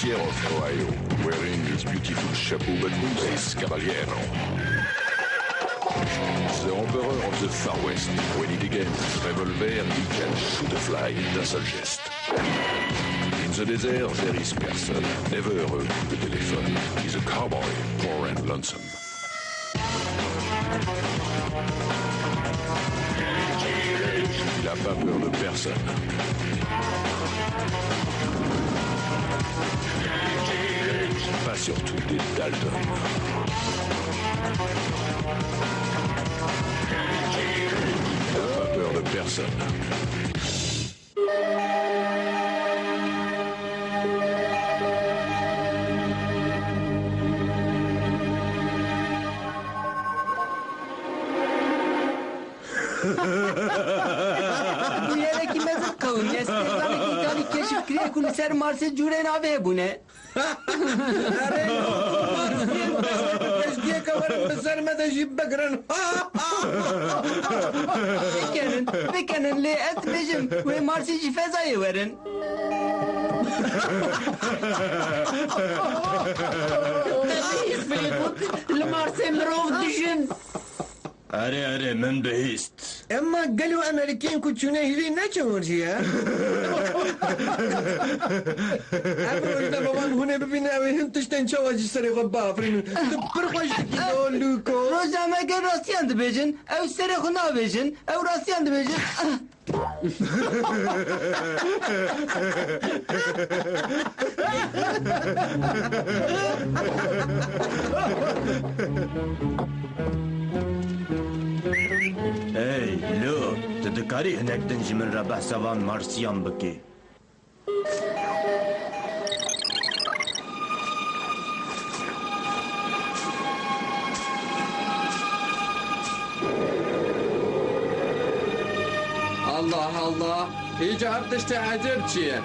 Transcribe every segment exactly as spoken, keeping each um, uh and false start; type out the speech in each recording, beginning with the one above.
Of Ohio, wearing his beautiful chapeau but loses Caballero. The Emperor of the Far West, when he begins his revolver, he can shoot a fly d'un seul geste. In the desert, there is person, never a coup de téléphone. He's a cowboy, poor and lonesome. Il a pas peur de personne. Pas surtout des Dalton. Il a pas peur de personne. Bûyerekî mezin qewimiye. Stêrdanekî îtalî keşif kiriye ku li ser Marsê cûrên avê hebûne. Erê, Marsê, keştiyeke werin bi ser me de jî bigirin. Bikenin, bikenin, lê ez dibêjim, wê Marsî ji fezayê werin. Te bihîst, Fleetwood, li Marsê mirov dijin. Erê, erê, min bihîst. Emma gelo em herikên ku çûne hîvî neçin wir jî ye? Ev rojnamevan hûn ê bibînin ew ê hin tiştên çawa ji serê xwe biafirînin. Tu pir xweş dikî do, Luko. Rojnameger rastiyan dibêjin, ew serê xwe nabêjin, ew rastiyan dibêjin. Hey, Luke, tu dikarî hinek din ji min re behsa van Marsiyan bikî? Allah Allah! Hîca ev tiştê ecêb çi ye?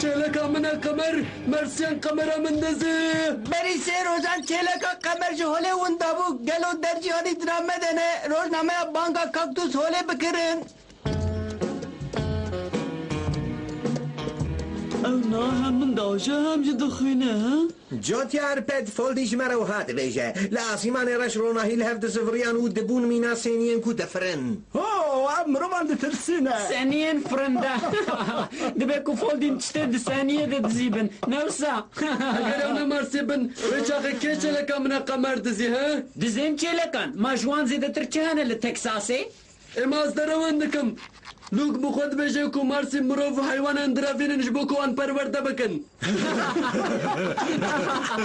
Çêleka min e Qemer, Mersiyên Qemera min dizî. Berî sê rojan çêleka Qemer ji holê winda bû. Gelo dercîhanî dinamedene rojnameya Banga Kaktus holê bikirin? Ew na hem min diaje hem jî dixwîne, he? Jotya Arped Foldî ji me re wiha dibêje, li asîmanê reş ronahî li hev diziviriyan û dibûn mîna sêniyên ku difirin. Ho, ev mirovan ditirsîne. Seniyên firinda. Dibe ku Foldîn tiştê di seniyê de dizî bin. Ne wisa? Eger ew ne Marsî bin, wê çaxê kê çêleka min e Qemer dizî, he? Dizên çêlekan, ma ji wan zêdetir çi hene li Teksasê? Ê ma ez derewan dikim. Lûk bi xwe dibêje ku Marsî mirov û heywanan direvînin ji bo ku wan perwerde bikin.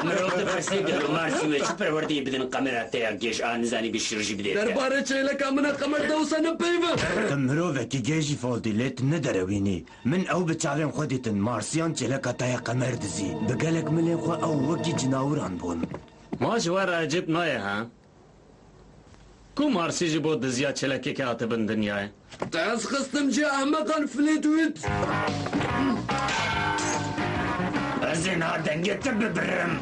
Mirov dipirsê gelo Marsî wê çi perwerdeyê bidin, Qemera te ya gêj a nizanî bi şir jî bidê te. Derbarê çêleka min e Qemer de wisa ne peyv e. Tu mirovekî gêj î Foldî, lê tu ne derewînî. Min ew bi çavên xwe dîtin, Marsiyan çêleka te ya Qemer dizî. Bi gelek milên xwe ew wekî cinawiran bûn. Ma ji we re ecêb nayê, ha? Ku Marsî ji bo diziya çêlekekê hatibin dinyayê? Te ez xistim cihê ehmeqan Fleetwood. Ez ê niha dengê te bibirim.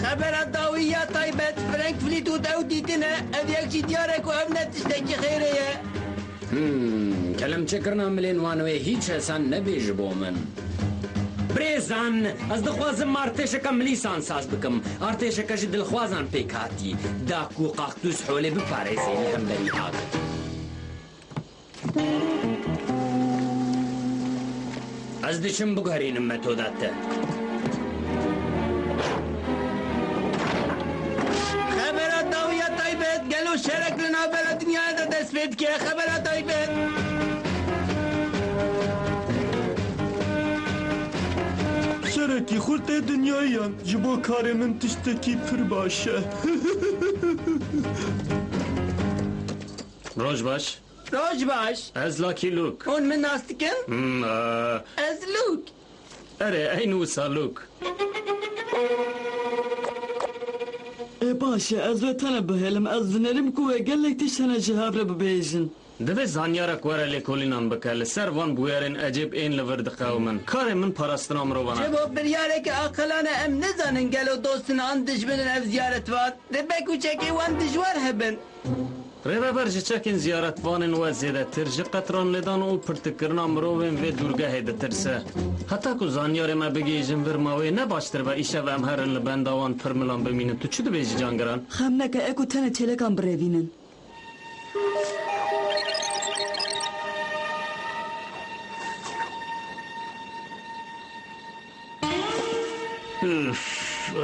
Xebera dawî ya taybet, Frank Fleetwood ew dîtine, ev yek jî diyar e ku ev ne tiştekî xêrê ye. Hmm, kelemçekirina milên wan wê hîç hesan nebê ji bo min. Birêzan, ez dixwazim artêşeke milîsan saz bikim. Artêşeke ji dilxwazan pêk hatî, da ku Kaktus holê biparêzê li hemberî agir. Ez diçim biguherînim metoda te. Xebera dawî ya taybet, gelo şerek li navbera dinyayê de dest pê dike? Xebera taybet. Şerekî xurt ê dinyayiyan, ji bo karê min tiştekî pir baş e. Roj baş. Roj baş. Ez Lucky Luke. Hûn min nas dikin? Hmm, e, Ez Luke. Erê, eyn wisa lûk. Ê baş e, ez we tene bihêlim. Ez dinêrim ku we gelek tişt hene ji hev re bibêjin. Divê zanyarek were lêkolînan bike. Li ser van bûyerên ecêb ên li vir diqewimin. Karê min parastina mirovan e. Ji bo biryareke aqilane em nizanin gelo dost in an dijmin in ev ziyaretvan. Dibe ku çekê wan dijwar hebin. Rêveber ji çekên ziyaretvanên we zêdetir, ji qetranlêdan û pirtikkirina mirovên vê dûrgehê ditirse. Heta ku zanyarê me bigihîjin vir mawê, ne baştir be îşev em herin li benda wan pirmilan bimînin? Tu çi dibêjî, cangiran? Xem neke, e ku tenê çêlekan birêvînin. Üf,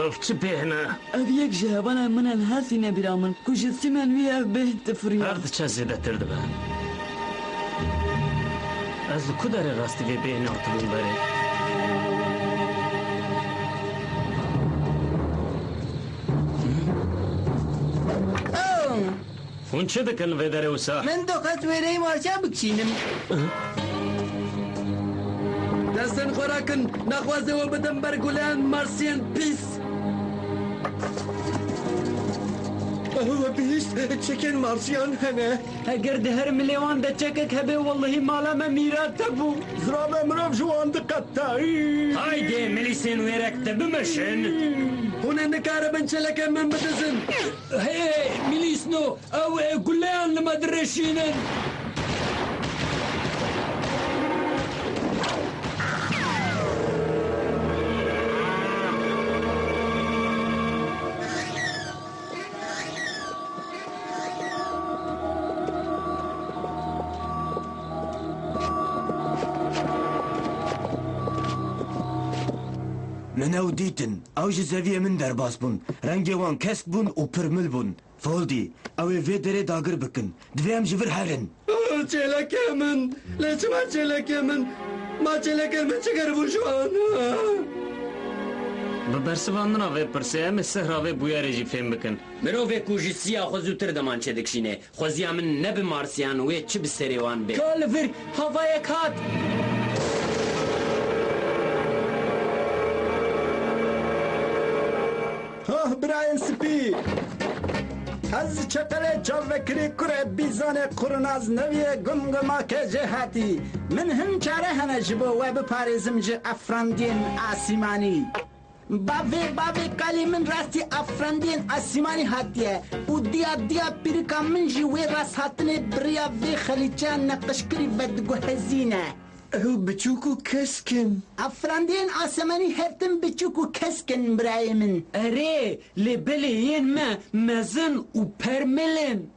ev çi bêhn e? Ev yek ji hevalên min e, li hesî nebîra min, ku ji sîmen wî ev bêhn difiriya. Her diçe zêdetir dibe. Ez li ku derê rastî vê bêhnê hatibûm berê? Oh! Hûn çi dikin li vê derê wisa? Min dixwest wêreyê Marsa bikişînim. Destên xwe rakin, naxwaze we bidim ber guleyan Marsiyên pîs. We bihîst, çekên Marsiyan hene. Heger di her milê wan de çekek hebe, wellehî mala me mîrat hebû. Ziravê mirov ji wan diqete. Haydê, milîsên wêrek te bimeşin. Hûn ê nikaribin çêlekên min bidizin. Hey, milîsno, ew, e, guleyan li me direşînin. Min ew dîtin. Ew ji zeviyê min derbas bûn. Rengê wan kesk bûn û pirmil bûn. Foldy, ew ê vê derê dagir bikin. Divê em ji vir herin. Çêlekê min! Lê çima çêlekê min? Ma çêlekê min çi kiribû ji wan? Bi bersivandina vê pirsê em ê sihra vê bûyerê jî fêm bikin. Mirovê ku ji siya xwe zûtir deman çêdikişîne, xweziya min ne bi Marsiyan wê çi bi serê wan bê. Ka li vir havayek hat! Hah, birayên spî! Ez çeqelê çavvekirî kurê bîzanê qurnaz neviyê gumgumake jê hatî. Min hin çare hene ji bo we biparêzim ji efrandiyên asîmanî. Bavê, bavê kalê min rastî efrandiyên asîmanî hatiye û diya diya pîrika min jî wê rasthatinê bi riya vê xelîçeya neqişkirî vediguhezîne. Ew biçûk û kesk in. Efrandiyên asemanî her tim biçûk û kesk in, birayê min. Erê, lê belê yên me mezin û permil in.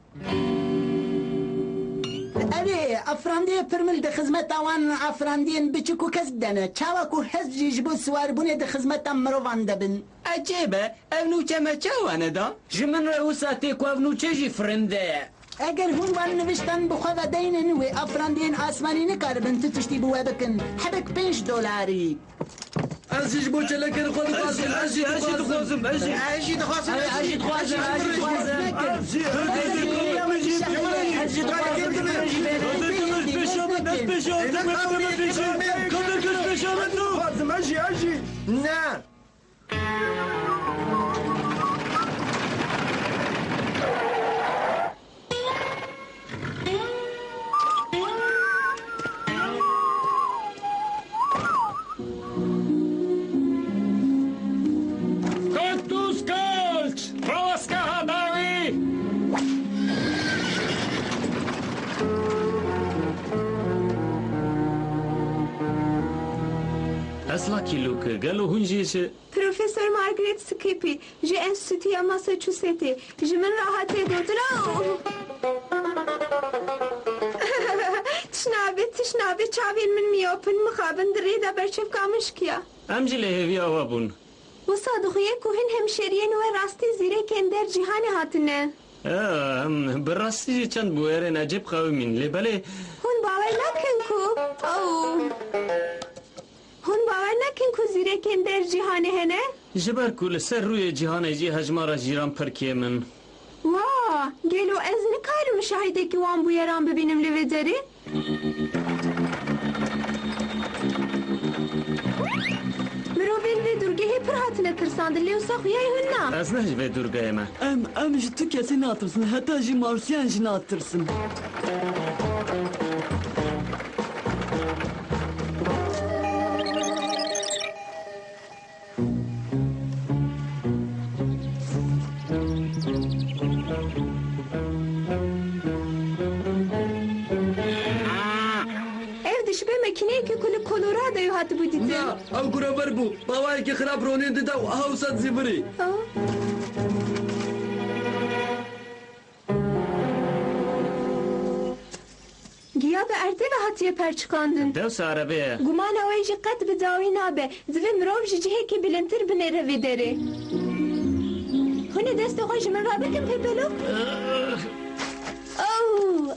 Erê, efrandiyê pirmil di xizmeta wan efrandiyên biçûk û kesk de ne. Çawa ku hest jî ji bo siwarbûnê di xizmeta mirovan de bin. Ecêb e, ev nûçe me çawa neda? Ji min re wisa tê ku ev nûçe jî firinde ye. Eger hûn van niviştan bi xwe ve deynin, wê efrandiyên asmanî nikaribin tu tiştî bi we bikin. Hebek pênc dolarî. Ez jî ji bo çêlekên xwe dixwazim. Ez jî, ez jî dixwazim, ez jî. Ez jî dixwazim, ez jî. Ez jî dixwazim, ez jî dixwazim. Ez jî, ez jî dixwazim, ez jî. Kadir, tu pêşa min, ez pêşa min, tu pêşa min. Kadir, tu pêşa min, tu. Dixwazim, ez jî, ez jî. Ne. Kaktus Kalç! Rawaska ha dawî! Ez Lucky Luke, gelo hûn jî ji Profesor Margaret Skippy ji Enstitûya Massachusettê ji min re hatiye gotin. Au! Tişt nabe, tişt nabe, çavên min miyop in, mixabin, di rê de berçavka min şikiya. Em jî lê hêviya we bûn. Wisa dixuye ku hin hemşeriyên we rastî zîrekên der cîhanê hatine. Em, bi rastî jî çend bûyerên ecêb qewimîn, lê belê. Hûn bawer nakin ku, ew. Hûn bawer nakin ku zîrekên der cîhanê hene? Ji ber ku li ser rûyê cîhanê jî hejmara jîran pir kêm in. Wa, gelo ez nikarim şahidekî wan bûyeran bibînim li vê derê? Hatine tirsandin, lê wisa xuya hûn na. Ez ne ji vê dûrgehê me. Em, em ji tu kesî natirsin, heta jî Marsiyan jî natirsin. Ev dişibe makîneyeke ku li Coloradoyê hatibû dîtin. Na, ew gurever bû. Bawayekî xirab ronî dide û eha wisa dizîvirî. Aa. Giya bi erdê ve hatiye perçikandin. Dewsa erebê ye. Gumana wê jî qet bi dawî nabe. Divê mirov ji cihekî bilindtir binêre vê derê. Hûn ê destê xwe ji min re bikin, pepelok? Ew!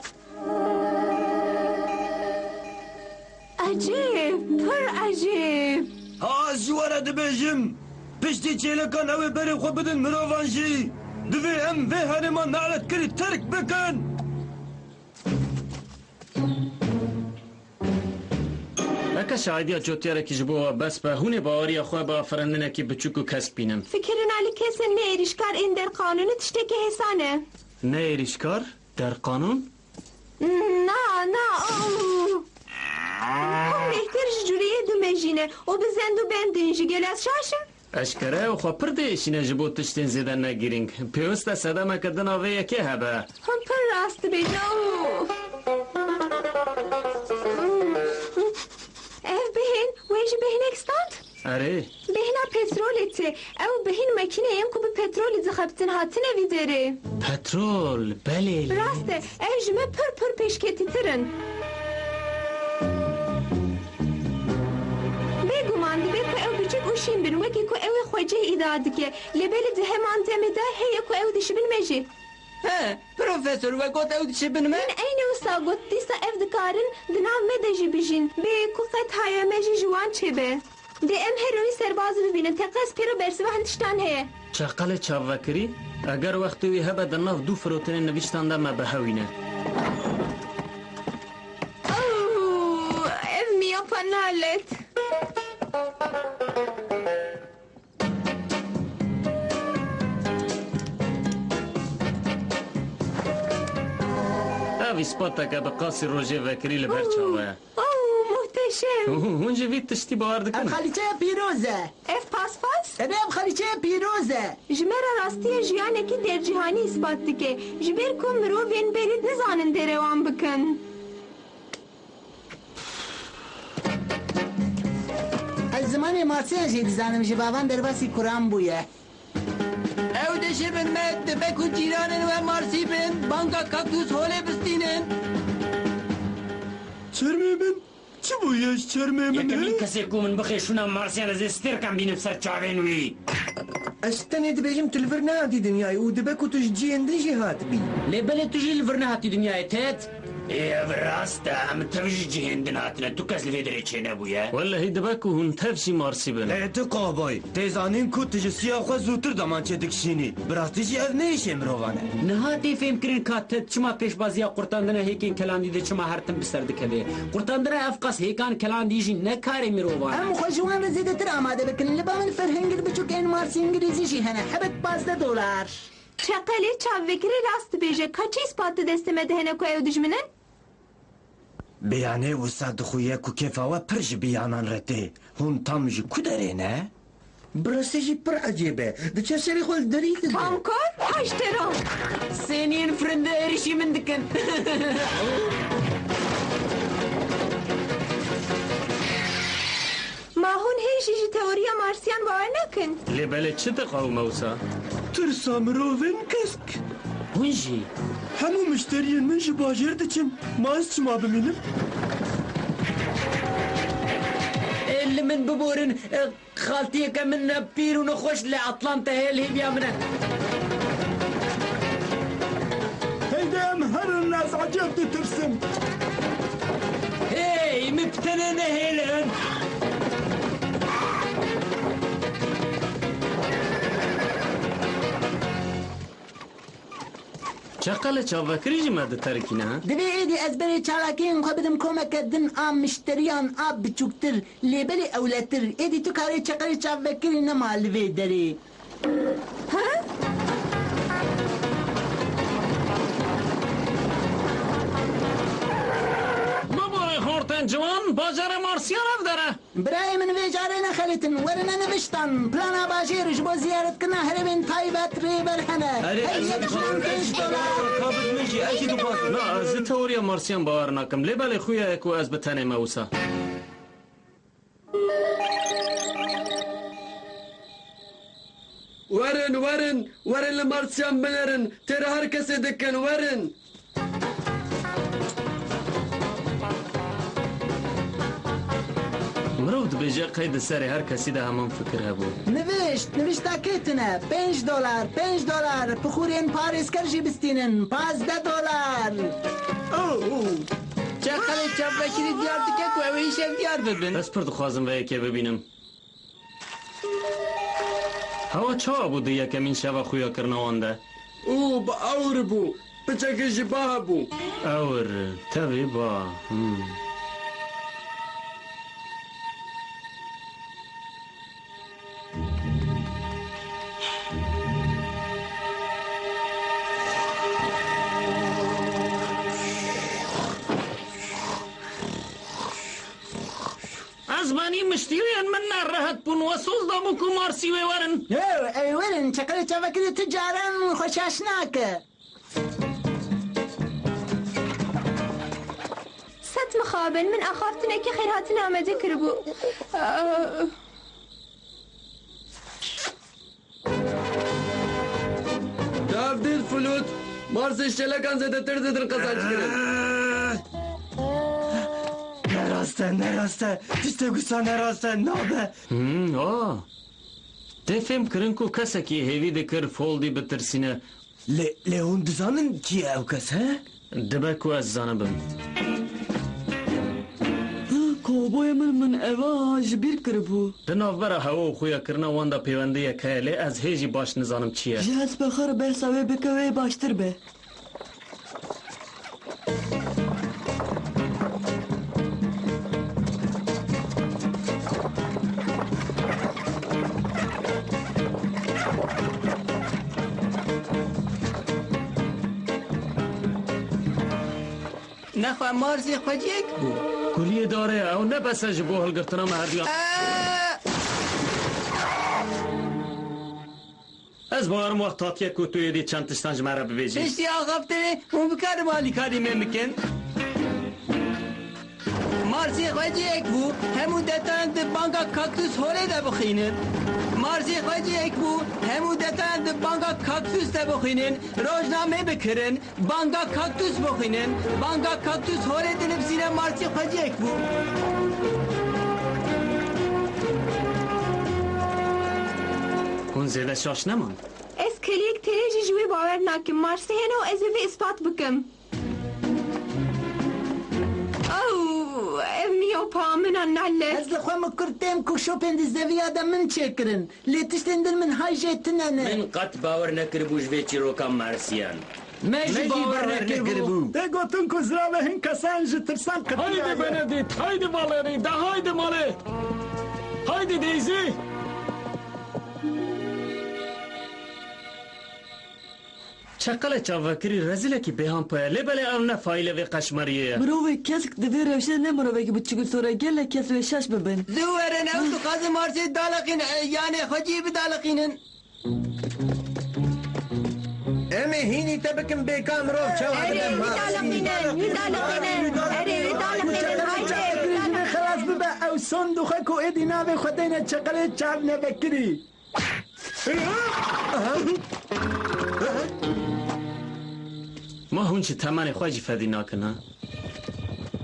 Ecêb, pir ecêb. Ha, ez ji we re dibêjim, piştî çêlekan ew ê berê xwe bidin mirovan jî. Divê em vê herêma naletkirî terk bikin. Heke şahidiya cotiyarekî ji bo we bes be, hûn ê baweriya xwe bi afirandinekî biçûk û kesk bînin. Fikirina li kesên ne êrîşkar ên derqanûnî tiştekî hêsan e. Ne êrîşkar? Derqanûn? Na, na, oh! Hûn bêhtir ji cûreyê dimejîne û bi zend û bendên jî, gelo ez şaş im? Eşkere ew xwe pir diêşîne ji bo tiştên zêde ne girîng. Pêwist e sedemeke din a vê yekê hebe. Hûn pir rast dibêjin. Oh! Ev bêhn, wê jî bêhnek stand? Erê. Bêhna petrolê tê. Ew bêhn makîneyên ku bi petrolî dixebitin hatine vî derê. Petrol, belê lê. Rast e, ev ji me pir pir pêşketîtir in. Bêguman dibe ku ew biçûk û şîn bin, wekî ku ew ê xwecih îdia dike. Lê belê di heman demê de heye ku ew dişibin me jî. He, profesor, we got ew dişibin me? Min eynî wisa got, dîsa ev dikarin di nav me de jî bijîn. Bê ku qet haya me jî ji wan çêbe. Dê em her wî serbaz bibînin, teqez pê re bersiva hin tiştan heye. Çeqelê çavvekirî, eger wextê wî hebe di nav du firotinên nivîştan de me bihewîne. Oh, ev miyapa nalet. Ev îspateke bi qasî rojê vekirî li ber çawa ye. Oh, muhteşem! Hûn jî vî tiştî bawer dikin? Ev xalîçeya pîroz e. Ev paspas? Erê, ev xalîçeya pîroz e. Ji me re rastiya jiyanekî dercîhanî îspat dike. Ji ber ku mirovên berî nizanin derewan bikin. Ez zimanê Marsiyan jî dizanim, ji bavan derbasî kuran bûye. Ew dişibin me, dibe ku cîranên we Marsî bin, banga kaktûs holê bistînin. Çermê min, çi bûye ji çermê min? Yekemîn kesê ku min bixê şûna Marsiyan, ez ê stêrkan bînim ser çavên wî. Ez tenê dibêjim tu li vir nehatî dinyayê û dibe ku tu ji cihên din jî hatibî. Lê belê tu jî li vir nehatî dinyayê, Ted. Ê, ev rast e, em tev ji cihên din hatine, tu kes li vê derê çênebûye. Wellehî dibe ku hûn tev jî Marsî bin. Ê, tu kovboy, tê zanîn ku tu ji siya xwe zûtir demançe dikişînî. Bi rastî jî ev ne îşê mirovan e. Niha tê fêmkirin ka Ted çima pêşbaziya qurtandina hêkên kelandî de çima her tim bi ser dikeve. Qurtandina ev qas hêkan kelandî jî ne karê mirovan e. Em xwe ji wan re zêdetir amade bikin. Li ba min ferhengir biçûk ên Marsî Îngilîzî jî hene. Hebet pazdeh dolar. Çeqelê çavvekirî rast dibêje. Ka çi îspat di destê me de hene ku ew dijmin in? Bêyanê wisa dixuye ku kêfa we pir ji bêyanan re tê. Hûn tam ji ku derê ne? Bi rastî jî pir ecêb e. Diçe serê xwe li derî dide. Tam kor, haştero. Sêniyên firinde êrişî min dikin. Ma hûn hê jî ji teoriya Marsiyan bawer nakin? Lê belê çi diqewime wisa? Tirsa mirovên kesk. Hûn jî? Hemû mişteriyên min ji bajêr diçin. Ma ez çima bimînim? E, li min biborin, e, xaltiyeke min pîr û nexweş li Atlanta heye, li hêviya min e. Heyde em herin, ez ecêb ditirsim. Hey, min bi tenê nehêlin. Çeqelê çavvekirî jî me diterikîne, ha? Divê êdî ez berê çalakiyên xwe bidim komeke din a mişteriyan a biçûktir, lê belê ewletir. Êdî tu karê çeqelê çavvekirî nema li vê derê. Biborê xortên ciwan, bajarê Marsiyan ev der e. Birayê min vê carê nexelîtin, werine niviştan. Plana bajêr ji bo ziyaretkirina herêmên taybet rêber hene. Erê, Hey, ez yek dixwazim şan pênc dolar. Ka bidimê jî, ez jî dixwazim. Na, ez li teoriya Marsiyan bawer nakim. Lê belê xuya ye ku ez bi tenê me wisa. Werin, werin, werin li Marsiyan binerin. Têra her kesê dikin, werin. Mirov dibêje qey di serê her kesî de heman fikir hebû. Nivişt, nivişta kê tune? Pênc dolar, pênc dolar. Pixûrên parêzker jî bistînin. Pazdeh dolar. Oh, oh. Çeqelê çavvekirî diyar dike ku ew ê îşev diyar bibin. Ez pir dixwazim vê yekê bibînim. Hewa çawa bû di yekemîn şeva xuyakirina wan de? Û bi ewr bû. Piçekê jî ba hebû. Ewr, tevî ba. Hmm. Ez benî miştiyên min ne rehet bûn, we soz dabû ku Marsî wê werin. Yo, ey werin, çeqelê çavekirî tu caran xwe şaş nake. Sed mixabin, min axaftinekî xêrhatin amade kiribû. Derdil Filut, Marsê şelekan zêdetir zêdin qezenc kirin. Ne rast e, ne rast e. Tiştê wisa ne rast e, nabe. Hmm, a. Tê fêm kirin ku kesekî hêvî dikir Foldî bitirsîne. Lê, lê hûn dizanin kî ye ew kes, he? Dibe ku ez zanibim. Kovboyê min, min eva ji bîr kiribû. Di navbera hewa û xuyakirina wan de pêwendiyek heye, lê ez hê jî baş nizanim çi ye. Ji hespê xwe re behsa wê bike, wê baştir be. Nexwe Marsî xweciyek bû. Kuliyê darê ye, ew ne bes e ji bo hilgirtina me herduyan. Aa! Ez bawerim wext hatiye ku tu êdî çend tiştan ji me re bibêjî. Piştî axaftinê hûn bikarin alîkarî me bikin. Marsî xweciyek bû, hemû detan di banka Kaktus Holê de bixînin. Marsî xweciyek bû, hemû detan di banka Kaktus de bixînin, rojnamê bikirin, Banga Kaktus bixwînin. Banga Kaktus holê dinivîsîne Marsî xweciyek bû. Hûn zêde şaş neman. Ez keliyek têlê jî ji wê bawer nakim. Marsî hene û ez ê vê ispat bikim. Ew, ev miyopa min a nale. Ez li xwe mikur têm ku şopên di zeviya de min çêkirin. Lê tiştên din min hay jê tune ne. Min qet bawer nekiribû ji vê çîroka Marsiyan. Me jî bawer nekiribû. Tê gotin ku ziravê hin kesan ji tirsan qetiyaye. Haydi Benedikt, haydi Valeri, de haydi malê. Haydi Daisy. Çeqelê çavvekirî rezîlekî bêhampa ye, lê belê ew ne faîlê vê qeşmeriyê ye. Mirovê kesk di vê rewşê de ne mirovekî biçûk û sor e, gelek kes wê şaş bibin. Zû werin, ew dixwaze Marsê daleqîne, e, yanê xweciyê bidaleqînin. Em ê hînî te bikin bêka mirov çawa dibe Marsî. Erê, wî daleqînin, wî daleqînin. Erê, wî daleqînin, haydi, wî daleqînin. Xelas bibe, ew sond dixwe ku êdî navê xwe deyne çeqelê çavnevekirî. Ma hûn ji temenê xwe jî fedî nakin, ha?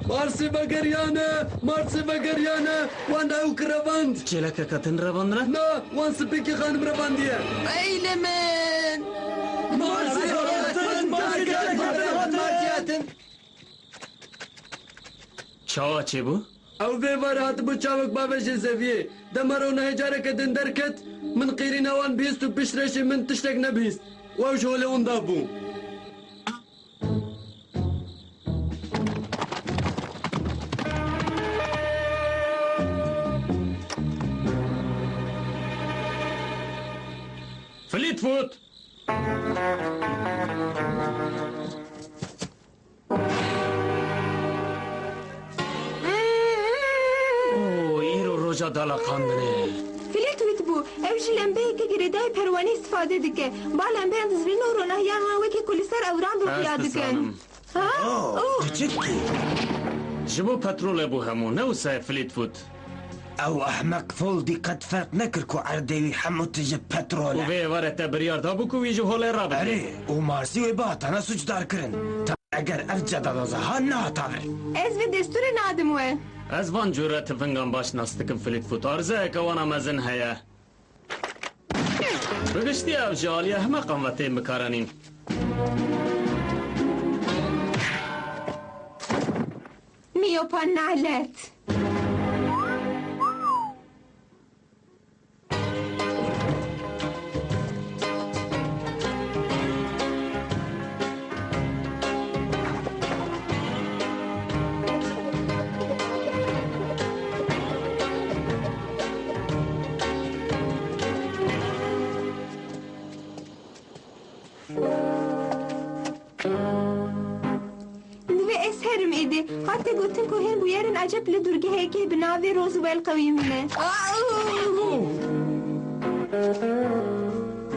Marsê vegeriyane, Marsê vegeriyane, wan ew ki revand. Çêlekeke din revandine? Na, wan spîkî xanim revandiye. Eyle min! Marsê hatin, Marsê hatin, Marsê hatin. Çawa çêbû? Ew vê wer hatibû çavek bavêjê zeviyê. Dema ronahê careke din derket, min qîrîna wan bihîst û pişt reşê min tiştek nebihîst. Û ew ji holê winda bû. Fleetwood! Oo, îro roja daleqandinê. Fleetwood bû. Ew ji lembeyeke girêdayî perwaneyê îstifade dike. Ba lembeyan dizilînin û ronahiyan wan wekî ku li ser ewran bi xuya dikin. Ha? Oh, oh. Ji bo petrolê bû hemû, ne wisa ye Fleetwood? Ew ehmeq Foldy qet ferq nekir ku erdê wî hemû tije petrol e. Û vê êvarê te biryar dabû ku wî ji holê rabidê. Erê, û Marcy wê bihata ne sûcdar kirin. Ta eger ev cedadaza ha nehata vir. Ez vê destûrê nadim we. Ez van cûre tifingan baş nas dikim Fleetwood. Arzeyeke wana mezin heye. Bi giştî ev ji aliyê ehmeqan ve tên bikaranîn. Miyopa nalet. Divê ez herim êdî. Hate gotin ku hên bûyerên ecêb li dûrgehekê bi navê Roswell qewimîne.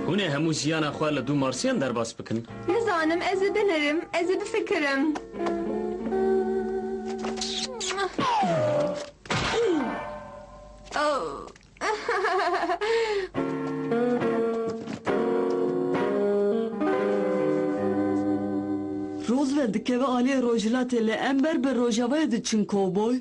Hûn ê hemû jiyana xwe li dû Marsiyan derbas bikin? Nizanim, ez ê binerim, ez ê bifikirim. Oh. Roswell dikeve aliyê rojhilatê, lê em ber bi rojavayê diçin, kovboy.